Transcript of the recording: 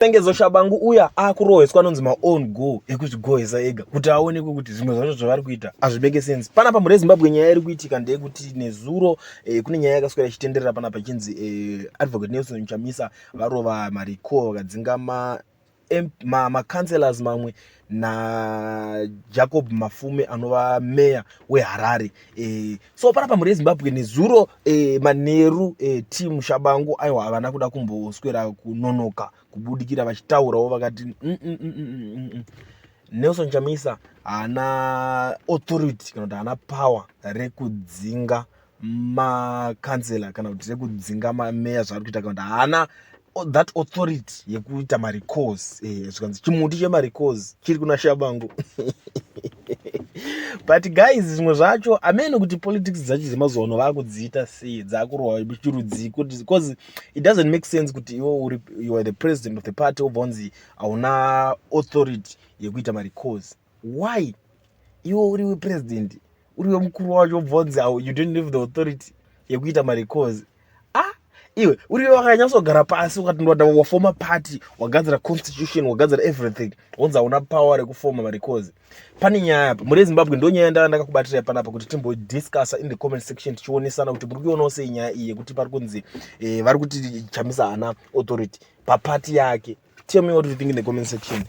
Sengezo Shabangu uya akurohweswa anonzi maown goal ekuzvigohwesa ega kuti aonekwe kuti zvimwe zvacho zvavari kuita hazvimeke sense. Panapa mhuri yeZimbabwe, nyaya iri kuitika ndeyekuti nezuro kune nyaya yakaswera ichitenderera panapa ichinzi Advocate Nelson Chamisa varova marecall, vakadzinga macouncillors mamwe naJacob Mafume anova meya weHarare. So panapa mhuri yeZimbabwe, nezuro manheru team Shabangu aiwa havana kuda kumboswera kunonoka kubudikira vachitaurawo, vakati Nelson Chamisa haana authority kana kuti haana power rekudzinga makansela kana kuti rekudzinga mameya zvaari kuita, kana kuti haana that authority yekuita marecalls. Zvikanzi chimuti chemarecalls chiri kuna Shabangu. But guys, zvimwe zvacho amene kuti politics dzacho dzemazuva ano vaakudziita sei, dzaakurwa chirudziko, because it doesn't make sense kuti iwe uri, you are the president of the party, wobva unzi hauna authority yekuita marecalls. Why? Iwe uriwe president, uriwe mukuru wacho, wobva unzi you don't have the authority yekuita marecalls. Ah, iwe uriwe wakanyatsogara pasi ukati ndoda, wafoma party, wagadzira constitution, wagadzira everything, wonzi hauna power rekufoma marecalls. Pane nyaya apa, mhuri yeZimbabwe. Ndo nyaya ndava ndakakubatirai panapa kuti timbodiscussa in the comment section, tichionesana kuti muri kuionawo sei nyaya iyi yekuti pari kunzi vari kuti Chamisa haana authority papati yake. Tell me what you think in the comment section.